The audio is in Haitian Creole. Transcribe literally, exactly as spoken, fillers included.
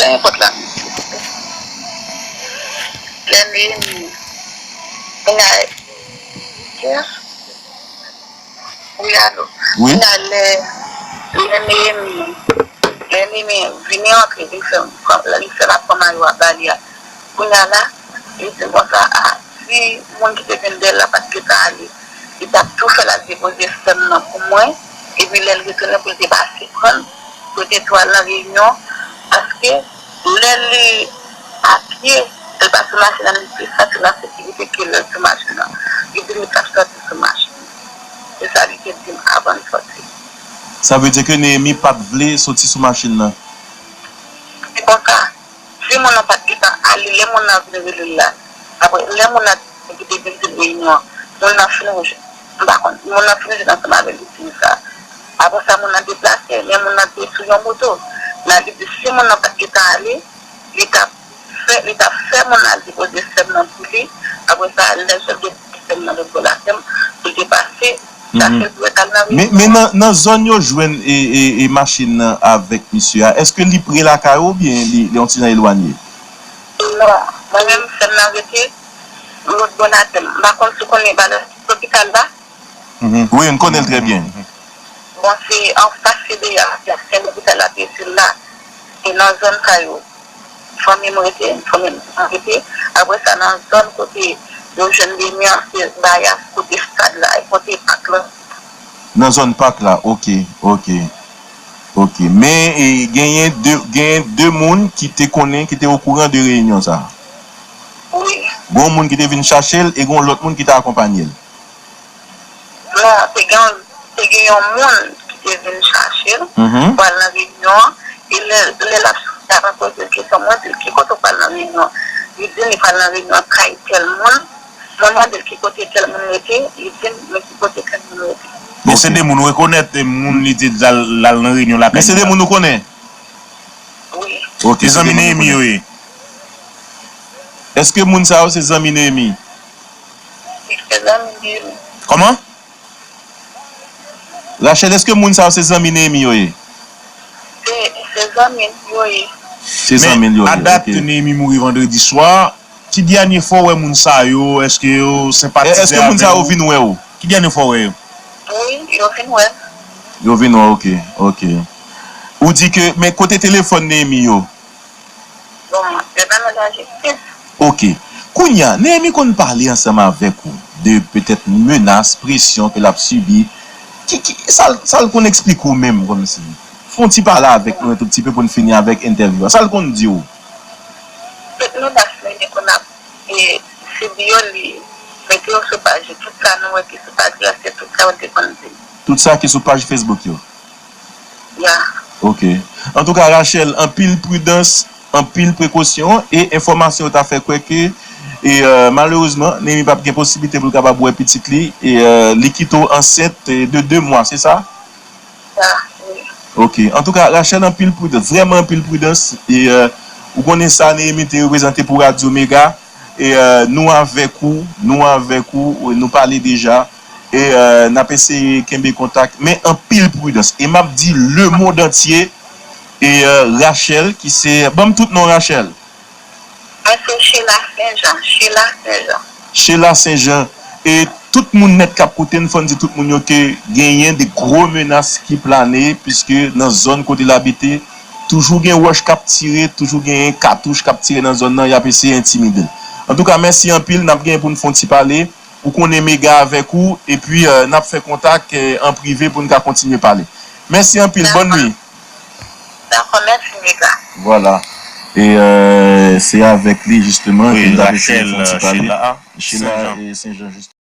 Nenpòt la. Lè Neyemi, kounya, wi, alo. Wi. Kounya, lè, lè Neyemi, lè Neyemi vini antre, li fè, li fè l ap pran mayo a ba li a. Kounya la, li di konsa, a, si moun ki te vin dèyè l la pa t gentan ale, li t ap tou fè l al depoze sè m nan pou mwen, epi lè l retounen pou l te pase pran l, pou l te tou al nan reyinyon, paske lè li a pye, lè l pa sou machin nan, li plis santi l an sekirite ke lè l sou machin nan. Li di li t ap sòti sou machin. Se sa li te di m avan l sòti. Sa vle di ke Neyemi pa t vle soti sou machin nan? Se konsa. Si moun nan pa t gentan ale, lè moun nan vin rele l la, apre, lè moun nan ki te vin di l reyinyon an, moun nan fin rej-, m pa konn, moun nan fin jwenn ansanm avè l, li di l sa. Apre sa, moun nan deplase, men moun nan te sou yon moto. Nan li di, si moun nan pa t gentan ale, li t ap fè, li t ap fè moun nan al depoze sè m nan pou li. Apre sa, lè l sot depoze sè m nan lòt bò lakay m, pou l te pase, sa fè l pou l t al nan Men, men reyinyon an. Nan, nan zòn yo jwenn e, e, e machin nan avèk misye a, èske li pre lakay ou oubyen li, li yon ti jan elwanye? Non, mwen menm, sè m nan rete lòt bò lakay m. M pa konn si w konnen ba lopital la. Wi, m konnen l trè byen. Bon, se anfas C D A, se aksyon lopital la te sou la. E nan zòn sa yo, fanmi m rete, fanmi m rete. Apre sa, nan zòn kote yo jwenn Neyemi an, se Bayas, kote stad la, e kote pak la. Nan zòn pak la, oke, oke. Oke. Men, e, genyen de, genyen de moun ki te konnen, ki te okouran de reyinyon sa. Wi. Gon moun ki te vin chache l, e gon lòt moun ki te akonpanye l. Non, te gen, te gen yon moun ki te vin chache l, mhm, pou al nan reyinyon an, e lè, lè l ap soti, l ap poze l kesyon, mwen di l, "Ki kote w pral nan reyinyon an?" Li di m li pral nan reyinyon an kay tèl moun. Mwen mande l ki kote tèl moun rete, li di m, "Men ki kote tèl moun rete." Men se de moun ou rekonèt, e moun li te di l al, l al nan reyinyon lakay li la. Men se de moun ou konnen? Wi. Ok, se zanmi Neyemi yo ye. Èske moun sa yo se zanmi Neyemi? Wi, se zanmi Neyemi. Kòman? Rachel, èske moun sa yo se zanmi Neyemi yo ye? Se, se zanmi yo ye. Se zanmi yo ye, ok. Men, a dat Neyemi mouri vandredi swa, ki dènye fwa w wè moun sa yo? Èske yo senpatize avè w? Èske moun sa yo vin wè w? Ki dènye fwa w wè yo? Wi, yo vin wè m. Yo vin wè w, ok, ok. Ou di ke, men kote telefòn Neyemi yo? Bon, yo nan men lajistis. Ok. Kounye a, Neyemi konn pale ansanm avèk ou de petèt menas, presyon ke l ap sibi. Ki, ki, sa l, sa l konn eksplike w menm kòmsi? Fè yon ti pale avèk nou yon tout ti pe pou n fini avèk entèvyou a. Sa l konn di w? Tout menas Neyemi konn ap, e, sibi yo, li mete yo sou paj li. Tout sa nou wè ki sou paj la, se tout sa yo te konn di. Tout sa ki sou paj Facebook yo? Ya. Ok. Antouka, Rachel, anpil pridans, anpil prekosyon, e enfòmasyon yo ta fè kwè ke, e, euh, malerezman, Neyemi p ap gen posiblite pou l kapab wè pitit li, e, euh, li kite w ansent, e, de de mwa, se sa? Sa, wi. Ok. Antouka, Rachel, anpil pridans, vrèman anpil pridans, e, euh, ou konnen sa Neyemi te reprezante pou Radyo Mega, e, euh, nou avèk ou, nou avèk ou, nou pale deja, e, euh, n ap eseye kenbe kontak, men anpil pridans. E m ap di lemonn antye, e, euh, Rachel, ki se, ban m tout non Rachel. Mwen se Sheila Saint-Jean, Sheila Saint-Jean. Sheila Saint-Jean. E tout moun nèt k ap koute n, fò n di tout moun yo ke genyen de gwo menas ki plane, piske nan zòn kote l abite, toujou gen wòch k ap tire, toujou genyen katouch k ap tire nan zòn nan, y ap eseye entimide l. Antouka, mèsi anpil, n ap genyen pou n fè yon ti pale. Ou konnen Mega avèk ou, epi, euh, n ap fè kontak, euh, an prive pou n ka kontinye pale. Mèsi anpil, bòn nwi. Dakò, mèsi, Mega. Vwala. E, euh, se avèk li, jisteman, ke n t ap eseye fè yon ti pale. Wi, Rachel, euh, Sheila, Sheila Saint-Jean. Saint-Jean, jisteman.